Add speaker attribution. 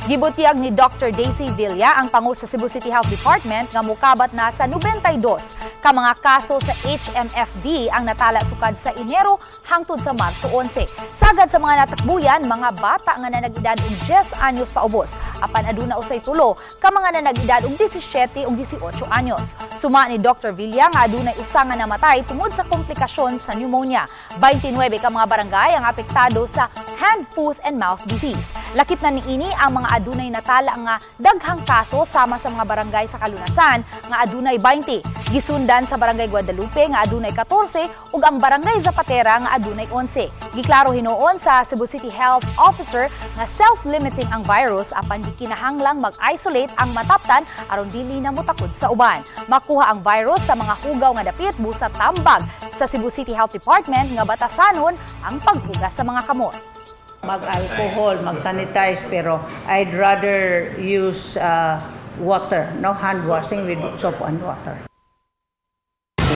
Speaker 1: Gibutyag ni Dr. Daisy Villa, ang pangu sa Cebu City Health Department, nga mukabat na sa 92 ka mga kaso sa HMFD ang natala sukad sa Enero hangtod sa Marso 11. Sagad sa mga natakbuyan, mga bata nga nanag-edad og 10 anyos paubos. Apan aduna usay tulo ka mga nanag-edad og 17 ug 18 anyos. Suma ni Dr. Villa nga adunay usa nga namatay tungod sa komplikasyon sa pneumonia. 29 ka mga barangay ang apektado sa hand, foot and mouth disease. Lakip na niini ang mga adunay natala nga daghang kaso sama sa mga barangay sa Kalunasan nga adunay 20. Gisundan sa Barangay Guadalupe nga adunay 14 ug ang Barangay Zapatera nga adunay 11. Giklaro hinuon sa Cebu City Health Officer nga self-limiting ang virus, apan gikinahanglang mag-isolate ang mataptan aron dili na motakod sa uban. Makuha ang virus sa mga hugaw nga dapit, busa tambag sa Cebu City Health Department nga batasanon ang paghugas sa mga kamot.
Speaker 2: Mag-alcohol, mag-sanitize, pero I'd rather use water, no? Hand washing with soap and water.